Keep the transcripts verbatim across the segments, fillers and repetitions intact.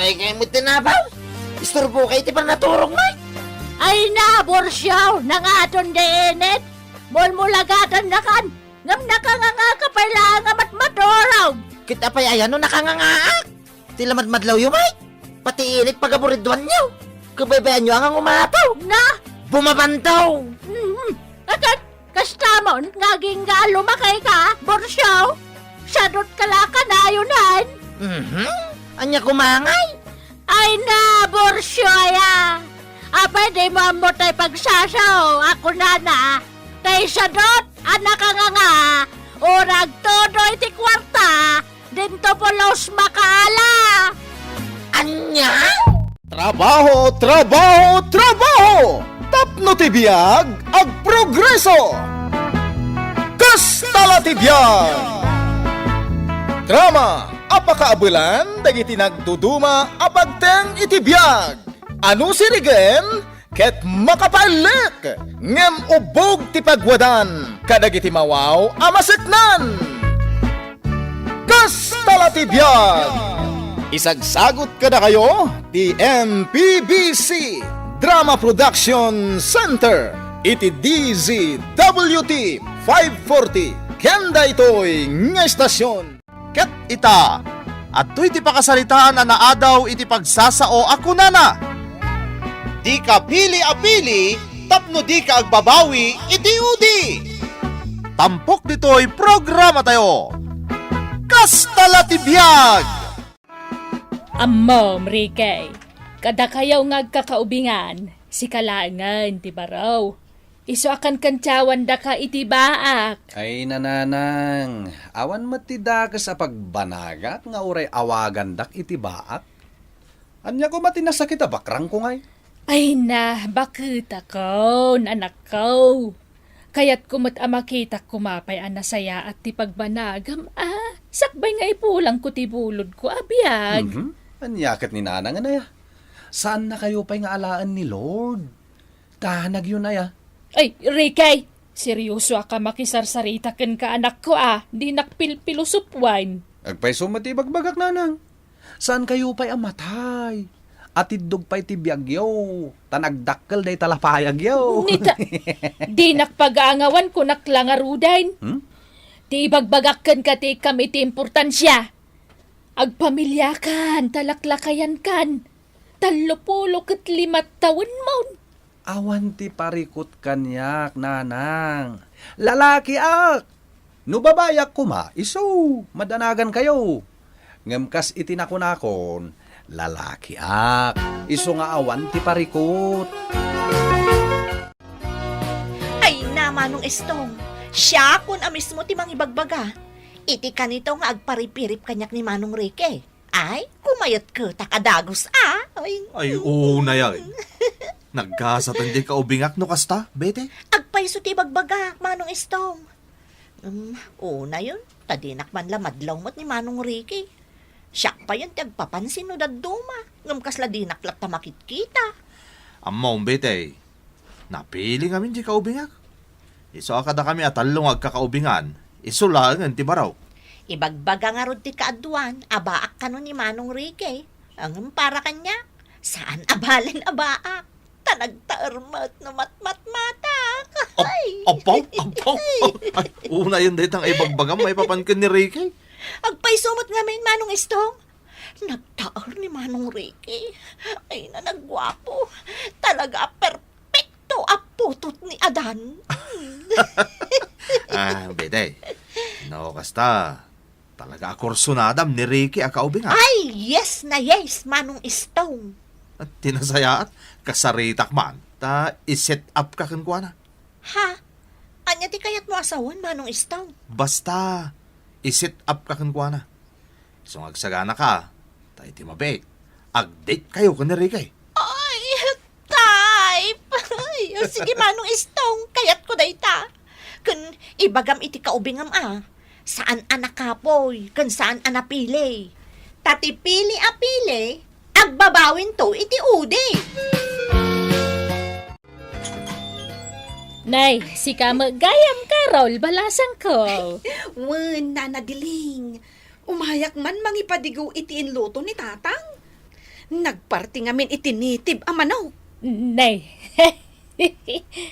Ikay met ti nabaw. Isturbo kay ti pannaturog, Mike. Ay na, Borsiaw, nangaton di init. Mulmulagatannakan. Ngem nakanganga ka pay laeng a matmaturog. Ket apay aya no nakangangaak? Ti lamadmadlawyo, Mike. Pati init pagaburidwanyo. Kabaybayanyo a nga ngumato. Na? Bumabantaw. Mhm. Akat, kasta mo nga agingga a lumakay ka, Borsiaw? Sadot ka la kanayon. Mhm. Ania koma ngay? Ay na, Borsiaw aya. Apay di mo ammo tay pagsasao, a kunana, tay sadot a nakanganga, urag todo iti kuarta, dinto pulos makaala. Ania? Trabaho, trabaho, trabaho! Tapno ti biag, agprogreso! Kasta la ti biag! Drama a pakaabelan dagiti nagduduma a pagteng iti biag. Ano sirigen? Ket makapaellek, ngem ubbog ti pagwadan kadagiti mawaw a maseknan. Kasta la ti biag! Isagsagut kadakayo ti M P B C Drama Production Center iti D Z W T five forty ken daytoy nga estasion. Ket ita, adtoy ti pakasaritaan a naadaw iti pagsasao a kunana, "Dika pili a pili tapno dika agbabawi iti udi." Tampok ditoy programatayo. Kasta la ti biag! Ammom, Ricky, kadakayo nga agkakaubingan, sika laengen ti baro. Isu a kankantiawandaka iti baak. Ay, nanang, awan met ti dakes a pagbanagak nga uray awagandak iti baak. Ania koma ti nasakit a bakrangko ngay? Ay na, baketakon, anakko. Kayatko met a makitak koma pay a nasayaat ti pagbanagam, a sakbay nga ipulangko ti bulodko a biag. Mhm. Ania ket ni nanang, aya? Saannakayo pay nga alaen ni Lord? Danagyo, aya? Ay, Ricky! Serioso a ka makisarsarita kenka, anakko, a dinak pilpilosopuan. Agpayso met ti ibagbagak, nanang. Saankayo pay a matay. Atiddog pay ti biagyo, ta nagdakkel dayta lapayagyo. Nita, dinak pagaangawan, kunak la ngaruden. Hmm? Ti ibagbagak kenka ti ikkam iti importansia. Agpamiliakan, ta laklakayankan. Tallopulo ket lima tawenmon. Awan ti parikut kaniak, nanang. Lalakiak! No babaiak koma, isu, madanagankayo. Ngem kas iti nakunakon, lalakiak. Isu nga awan ti parikut. Ay na, Manong Estong, siakon a mismo ti mangibagbaga. Iti kanito nga agparipirip kaniak ni Manong Ricky. Ay, kumayatketak a dagus, a. Ay. Ay, unay, ay. Naggasaten diay kaubingak no kasta, Bete? Agpayso ti ibagbagak, Manong Estong. Um, unayen, ta dinak man la madlaw met ni Manong Ricky. Siak payen ti agpapansin no dadduma, ngem kasla dinak latta makitkita. Ammom, Bete, napili ngamin diay kaubingak. Isu a kadakami a tallo nga agkakaubingan, isu laengen ti baro. Ibagbaga ngarud ti kaaduan a baak kano ni Manong Ricky. Ngem para kaniak, saan a balen a baak. Ta nagtaer met no matmatmatak. Ap-, Ay! Apaw, apaw. Ay, unayen dayta nga ibagbagam maipapan ken ni Ricky. Agpayso met ngamin, Manong Estong. Nagtaer ni Manong Ricky. Ay, nanagguapo. Talaga a perpekto a putot ni Adan. Ah, Bete. No, kasta, talaga a kursunadam ni Ricky a kaubing, a. Ay, yes na yes, Manong Estong. At tinasayaat, kasaritak man, ta i-set up ka kenkuana. Ha? Ania ti kayatmo a sawen, Manong Estong? Basta, i-set up ka kenkuana. Isu nga agsaganaka, ta iti mabiit, ag-date kayo ken ni Ricky. Ay, type! Ay, sige, Manong Estong, kayatko dayta. Ken ibagam iti kaubingam a, saan a nakapoy, ken saan a napili. Ta ti pili a pili, agbabawinto iti udi. Nay, sika met gayam, Carol, balasangko. Wen, Nana Diling, umayak man mangipadigo iti inluto ni Tatang. Nagparti ngamin iti native a manok. Nay.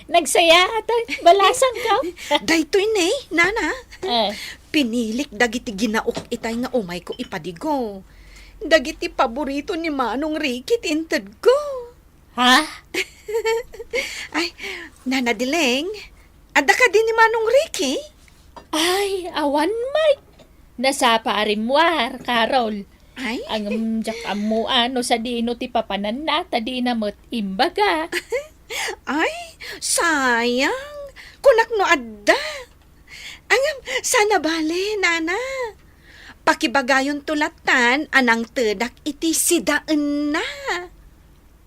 Nagsayaaten, balasangko. Daytoy ne, nana. Eh. Pinilik dagiti ginaok itay nga umayko ipadigo. Dagiti paborito ni Manong Ricky ti intedko. Ha? Ay, Nana Dileng, adda kadi ni Manong Ricky? Ay, awan met. Nasapa a rimmuar, Carol. Ay? Ngem diak ammoan no sadino ti papananna, ta dina met imbaga. Ay, sayang. Kunak no adda. Ngem, saan a bale, nana. Pakibagayonto lattan a nangtedak iti sidaenna.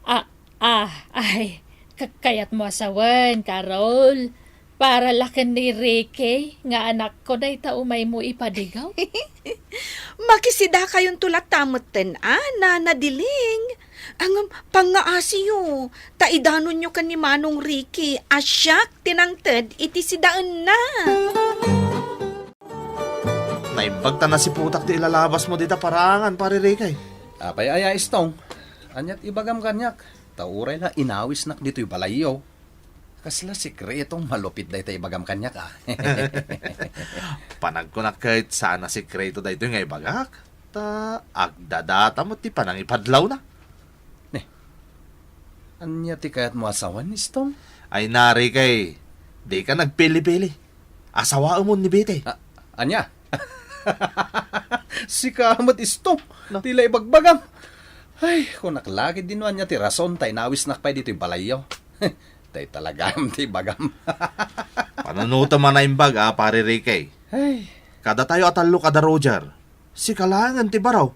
Ah, ah, ay, ka-, kayatmo a sawen, Carol. Para la ken ni Ricky nga anakko dayta umaymo ipadigo. Makisidakayonto latta metten a, Nana Diling. Ngem, pangngaasiyo, ta idanonyo ken ni Manong Ricky a siak ti nangted iti sidaenna. Naimbag ta nasiputak ti ilalabasmo dita paraangan, Pare Ricky. Apay aya, Istong? Aniat ibagam kaniak? Ta uray la inawisnak ditoy balayyo. Kasla sekretong malupit dayta ibagam kaniak, a. Panagkunak ket saan a sekreto daytoy nga ibagak. Ta agdadata met ti panangipadlawna. Ne, ania ti kayatmo a sawen, Istong? Ay, Nana Ricky, dika nagpili-pili. Asawaemon ni Betty. A-, ania? Sika met, Istong, no, ti la ibagbagam. Ay, kunak la ketdi no ania ti rason ta inawisnak pay ditoy balayyo. Tay talagam ti ibagam. Panunotem a naimbag, a, Pare Ricky. Ay. Kadatayo a tallo kada Roger, sika laengen ti baro.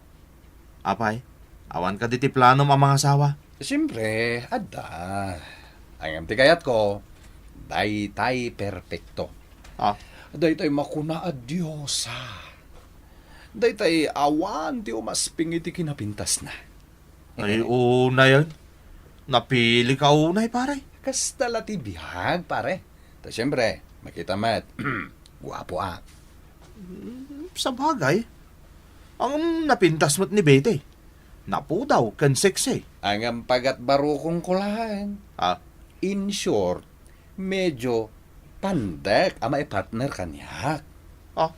Apay, awan kadi ti planom a mangasawa? Siempre, adda. Ngem ti kayatko, daytay perpekto. Ah? Daytay makuna a diosa. Daytay awan ti umasping iti kinapintasna. Ay, unayen. Napilika unay, pare. Kasta la ti biag, pare. Ta siempre, makita met, guapo a. Mm, sabagay. Ang napintas met ni Betty. Napudaw ken sexy. Ang ampagat barukong kulaen. Ah? In short, medyo pandek a maipartner kaniak. Ah?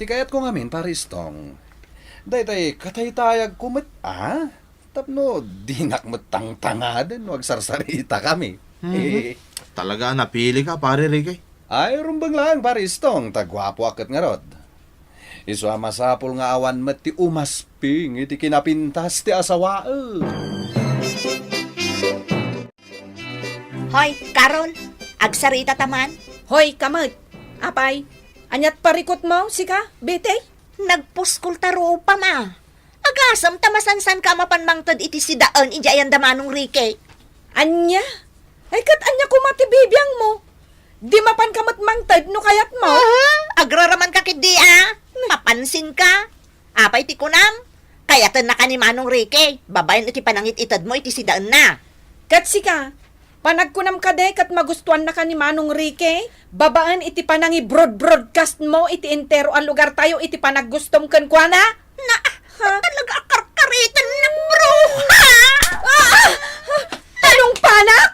Ti kayatko ngamin, Pare Istong, daytay kataytayagko met a, tapno dinak met tangtangaden no agsarsaritakami. Mhm. Eh. Talaga a napilika, Pare Ricky. Ay, rumbeng laeng, Pare Istong, ta guapoak ket ngarud. Isu a masapul nga awan met ti umasping iti kinapintas ti asawaek. Hoy, Carol, agsaritata man? Hoy, kamet. Apay, aniat parikutmo, sika, Betty? Nagpuskol ta rupam a. Agasem ta masansanka a mapan mangted iti sidaen idiay anda Manong Ricky. Ania? Ay, ket ania koma ti bibiangmo? Di mapanka met mangted no kayatmo? Aha, agraramanka ketdi a. Mapansinka. Apay ti kunam? Kayatennaka ni Manong Ricky, babaen iti panangit-itedmo iti sidaenna. Ket sika, panagkunam kadi ket magustuannaka ni Manong Ricky, babaen iti panangi-broad-broadcastmo iti entero a lugartayo iti panaggustom kenkuana? Na, ha? Talaga a karkaritennak, bruha! Ah! Anong panak?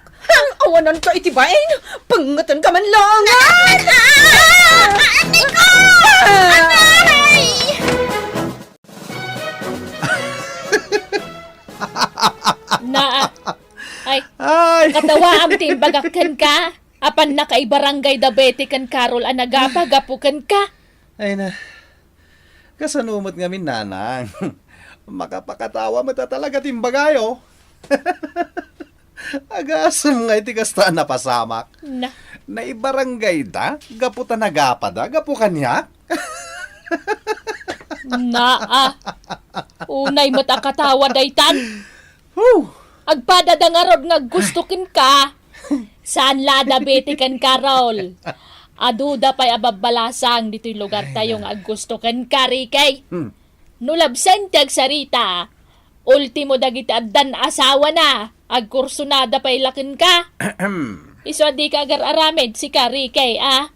Awananka iti bain? Pangetenka man laeng, a! Ah! Aray ko! Ah! Aray! Na, ay, ay, katawaam ti imbagak kenka. Apan nakaibarangay da Betty ken Carol a nagapa gapu kenka. Ay na. Kasano met ngamin, nanang? Makapakatawa met a talaga ti imbagayo. Agasem nga iti kasta a napasamak. Na. Naibarangay da gapu ta nagapa da gapu kaniak. Naa. Unay met a katawa daytan. Huh! Agpada da ngarud nga aggusto kenka. Saan la da Betty ken Carol? Adu da pay a babbalasang ditoy lugartayo nga aggusto kenka, Ricky. Hmm. No labsen ti agsarita, ultimo dagiti addan asawana, agkursonada pay la kenka. Isu a dika agar-aramid, sika, Ricky, a?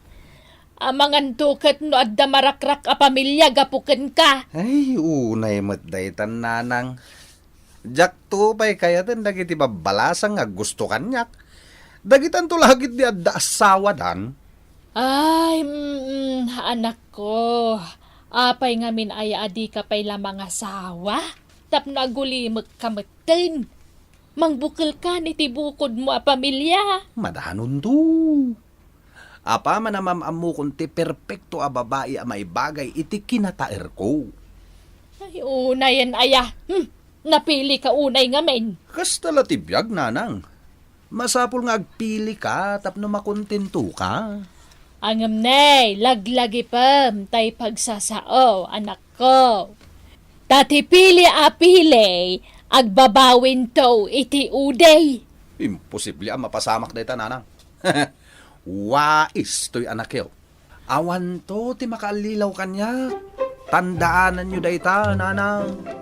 Amangan to ket no adda marakrak a pamilia gapu kenka. Ay, unay met daytan, nanang. Diakto pay kayaten dagiti babbalasang nga aggusto kaniak. Dagitanto la ketdi adda asawadan. Ay, mm, anakko, apay ngamin aya a dika pay la mangasawa? Tapno agulimekka metten. Mangbukelkan iti bukodmo a pamilia. Madanonto. Apaman a mam-ammokon ti perpekto a babai a maibagay iti kinataerko. Ay, unayen aya. Hmm, napilika unay ngamin. Kasta la ti biag, nanang. Masapul nga agpilika tapno makontentoka. Ngem ne, laglagipem tay pagsasao, anakko. Ta ti pili a pili, agbabawinto iti udi. Imposible a mapasamak dayta, nanang. Wais toy anakyo. Awanto ti makaallilaw kaniak. Tandaananyo dayta, nanang.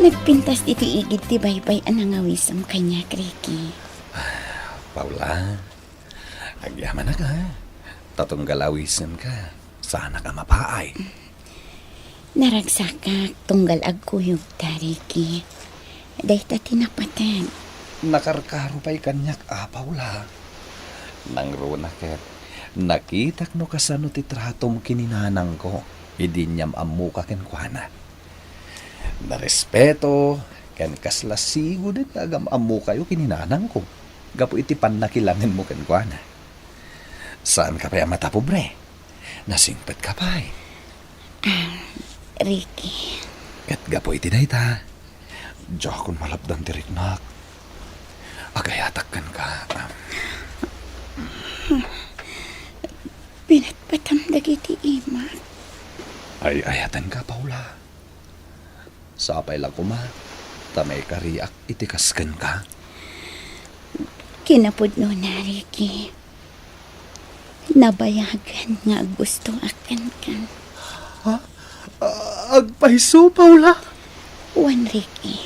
Nagpintas ditoy igid ti baybay a nangawisem kaniak, Ricky. Paula, agyamanak, ha? Ta tunggal awisemka, saanak a mapaay. Naragsakak tunggal agkuyogta, Ricky. Dayta ti napated. Nakarkaro pay kaniak, a, Paula. Nangruna ket nakitak no kasano ti tratom ken ni nanangko idi inyam-ammoka kenkuana. Narespeto ken kasla siguden nga agam-ammokayo ken ni nanangko gapu iti pannakilangenmo kenkuana. Saanka pay a matapobre. Nasingpetka pay. Ah, Ricky. Ket gapu iti dayta, diakon malapdan ti riknak. Agayatak kenka, ah. Pinatpatam dagiti imak. Ay-ayatenka, Paula. Sapay la koma ta maikariak iti kas kenka. Kinapudnona, Ricky. Nabayagen nga aggustoak kenka. Ha? A-, agpayso, Paula? Wen, Ricky.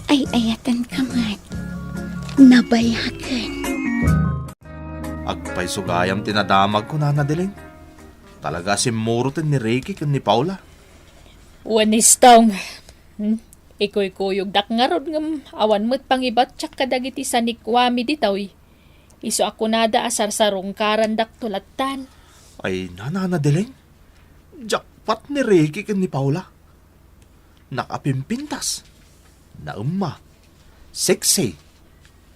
Ay-ayatenka met. Nabayagen. Agpayso gayam ti nadamagko, Nana Deleng. Talaga a simmuroten ni Ricky ken ni Paula. Wen, Istong. Hmm? Ikuykuyogdak ngarud ngem awan met pangibattiak kadagiti sanikuami ditoy. Isu a kunada a sarsarungkarandakto lattan. Ay, Nana Deleng, jackpot ni Ricky ken ni Paula. Nakapimpintas, naemma, sexy,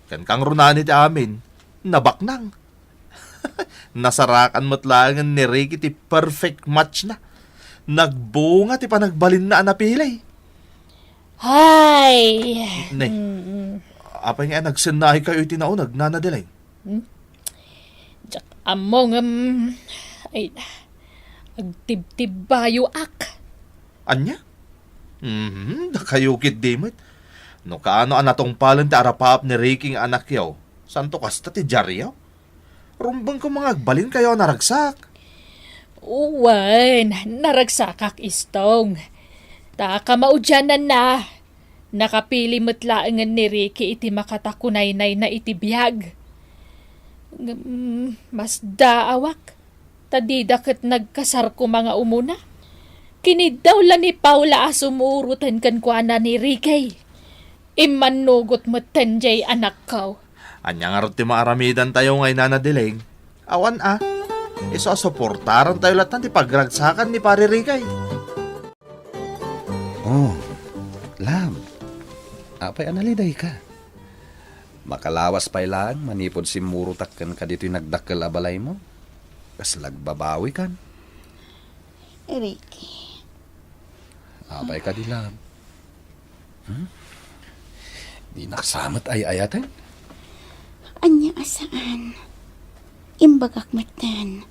ken kangrunaan iti amin, nabaknang. Nasarakan met laengen ni Ricky ti perfect match na. Nagbunga ti panagbalinna a napili. Hay! Ne, Mm-mm. Apay nga nagsennakayo iti nauneg, Nana Deleng? Hmm? Diak ammo ngem, ay, agtibtibbayoak. Ania? Mhm, dakayo ketdi met. No kaano a natungpalen ti arapaap ni Ricky nga anakyo, santo kasta ti diaryo? Rumbeng koma nga agbalinkayo a naragsak. Wen, naragsakak, Istong. Ta kamaudiananna, nakapili met laengen ni Ricky iti makatakunaynayna iti biag. Ngem, masdaawak, ta dida ket nagkasar koma nga umuna. Kiniddaw la ni Paula a sumuroten kenkuana ni Ricky. Immannugot metten jay anakko. Ania ngarud ti maaramidantayo ngay, Nana Deleng? Awan a. Isu a suportarantayo latta ti pagragsakan ni Pare Ricky. Oh, love. Apay a nalidayka? Makalawas pay laeng manipud simmurotak kenka ditoy nagdakkel a balaymo. Kasla agbabawikan. Ricky. Apay kadi, love? Hmm? Dinak sa met ay-ayaten? Ania a saan? Imbagak metten.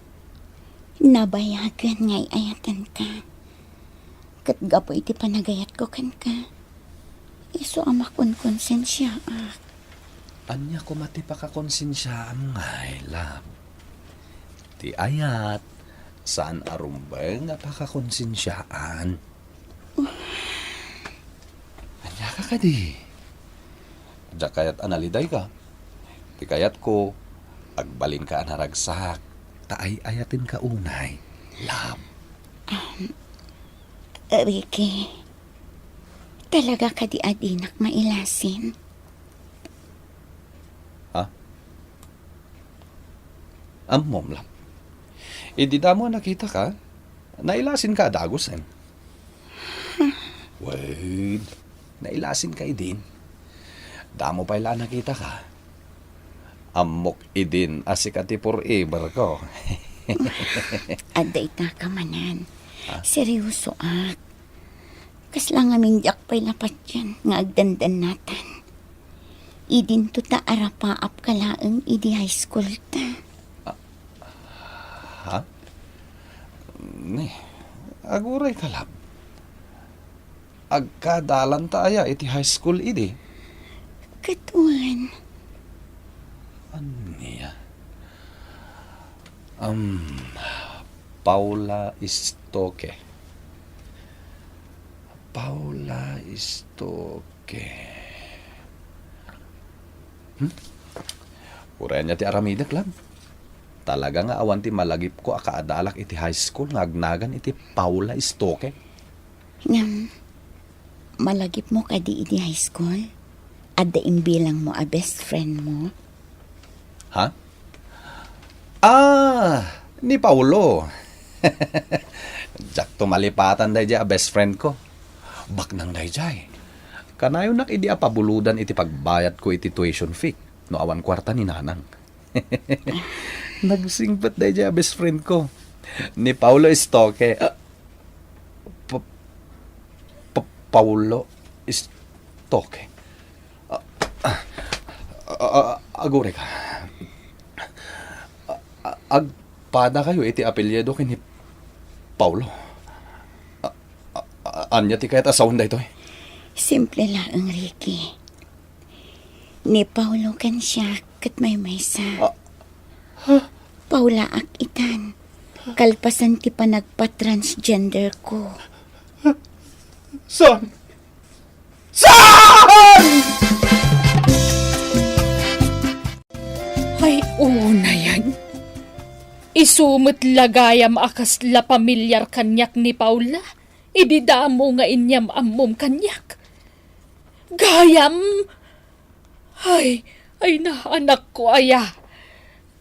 Nabayagen nga ay-ayatenka. Ket gapu iti panagayatko kenka, isu a makonkonsensiaak. Ania koma ti pakakonsensiaam ngay, love? Ti ayat, saan a rumbeng a pakakonsensiaan. Ania ka kadi? Diak kayat a nalidayka. Ti kayatko, agbalinka a naragsak, ta ay-ayatenka unay, love. Um, Ricky, talaga kadi a dinak mailasin? Ha? Ammom, love. Idi damo a nakitaka, nailasinka a dagusen. Wen, nailasinka idin. Damo pay la a nakitaka. Ammok idin a sika ti forever ko. Adda itaka manen. Ha? Seryosoak. Kasla ngamin diak pay la patien nga agdandannatan. Idinto ta arapaapka laeng idi high school ta. Ah, ha? Ne, agurayka, love. Agkadalanta aya iti high school idi? Ket wen. Ania? Um, Paula Stoke. Paula Stoke. Hmm? Uray ania ti aramidek, love. Talaga nga awan ti malagipko a kaadalak iti high school nga agnagan iti Paula Stoke. Ngem, malagipmo kadi idi high school? Adda imbilangmo a best friend mo? Ha? Ah, ni Paulo. Diakto malipatan daydiay a best friend ko. Baknang daydiay, kanayonak idi a pabulodan iti pagbayadko iti tuition fee no awan kuarta ni Nanang. Nagsingpet daydiay a best friend ko. Ni Paulo Stoke. Ah, Pa-, Pa-, Paulo Stoke. Ah, ah, ah, ah, agurayka. Ah, ah, agpadakayo iti apelyido ken ni Paulo. Ah, ah, ah, ania ti kayat a sawen daytoy? Simple laeng, Ricky. Ni Paulo ken siak ket maymaysa. Ah. Paulaak itan. Kalpasan ti panagpa-transgender ko. Saan? Saan? Ay, unayen. Isu met la gayam a kasla pamilyar kaniak ni Paula. Idi damo nga inyam-ammom kaniak. Gayam! Ay, ay na, anakko aya.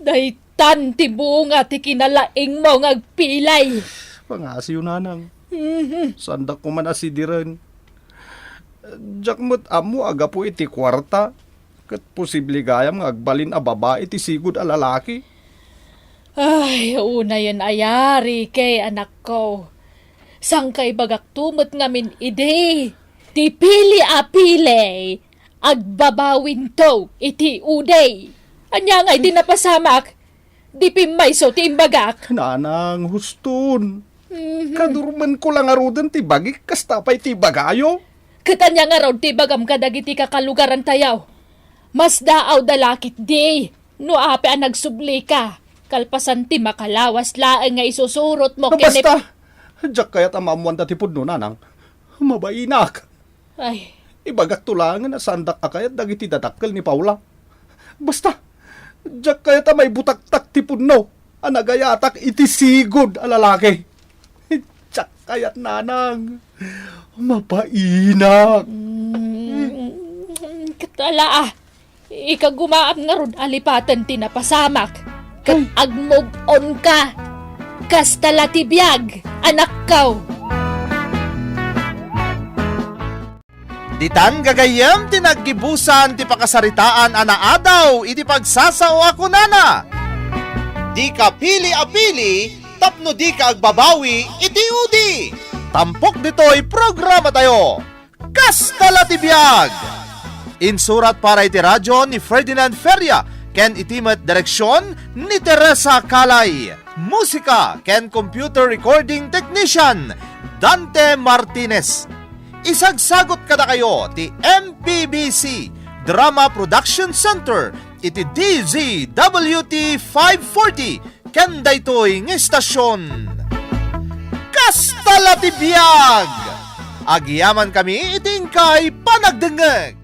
Daytan ti bunga ti kinalaingmo nga agpilay. Pangasiyo, Nanang. Mhm. Saandak koma a sidiren. Diak met ammo a gapu iti kuarta, ket posible gayam nga agbalin a babai ti sigud a lalaki. Ay, unayen aya, Ricky, anakko. Sangkaibagakto met ngamin idi. Ti pili a pili, agbabawinto iti udi. Ania ngay ti napasamak? Di pimmayso ti imbagak. Nanang, huston. Mhm. Kadurmenko la ngaruden ti bagik, kasta pay ti ibagayo. Ket ania ngarud ti ibagam kadagiti kakalugarantayo? Masdaawda la ketdi no apay a nagsublika, kalpasan ti makalawas laeng nga isusurotmo. No, ken ni basta, diak kayat a maammoanda ti pudno, nanang. Mabainak. Ay. Ibagakto laengen a saandak a kayat dagiti dadakkel ni Paula. Basta, diak kayat a maibutaktak ti pudno a nagayatak iti sigud a lalaki. Diak kayat, nanang. Mabainak. Mm, ket ala, ah. Ikagumaam ngarud a lipaten ti napasamak ket, ay, agmove on ka. Kasta la ti biag, anakko. Ditan gagayyem ti naggibusan ti pakasaritaan a naadaw iti pagsasao a kunana, "Dika pili a pili tapno dika agbabawi iti udi." Tampok ditoy programatayo. Kasta la ti biag! Insurat para iti radio ni Ferdinand Feria ken iti met direksion ni Teresa Calay. Musika ken computer recording technician, Dante Martinez. Isagsagot kadakayo ti M P B C Drama Production Center iti D Z W T five forty ken daytoy nga istasyon. Kasta la ti biag! Agyamankami iti inkay panagdengngeg.